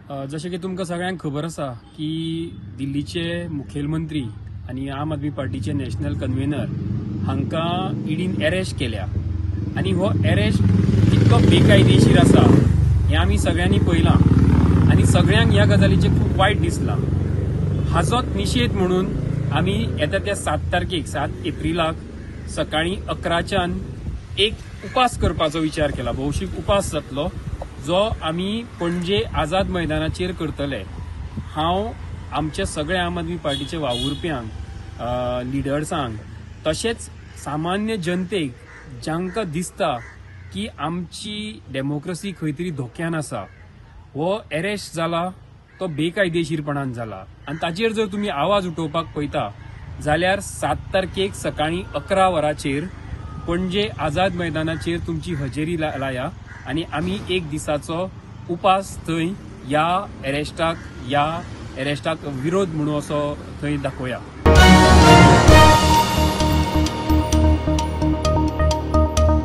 जशें की तुमकां सगळ्यांक खबर आसा की दिल्लीचे मुखेलमंत्री आनी आम आदमी पार्टीचे नॅशनल कन्व्हेनर हांकां ईडीन एरेस्ट केल्या आनी हो एरेस्ट कितको बेकायदेशीर आसा हें आमी सगळ्यांनी पळयलां आनी सगळ्यांक ह्या गजालीचें खूब वायट दिसलां. हाजोच निशेध म्हणून आमी येता त्या 7 तारखेक 7 एप्रिलाक सकाळीं 11च्यान एक उपास करपाचो विचार केला. भौशीक उपास जातलो जो आमी पणजे आझाद मैदानाचेर करतले. हांव आमच्या सगळ्या आम आदमी पार्टीचे वावुरप्यांक, लिडर्सांक, तशेंच सामान्य जनतेक जांकां दिसता की आमची डेमोक्रसी खंय तरी धोक्यान आसा, हो एरेस्ट जाला तो बेकायदेशीरपणान जाला आनी ताचेर जर तुमी आवाज उठोवपाक पळयता जाल्यार 7 तारखेक सकाळीं 11 वरांचेर पणजे आझाद मैदानाचेर तुमची हजेरी लाया आनी आमी एक दिसाचो उपास थंय ह्या एरेस्टाक विरोध म्हणून असो थंय दाखोवया.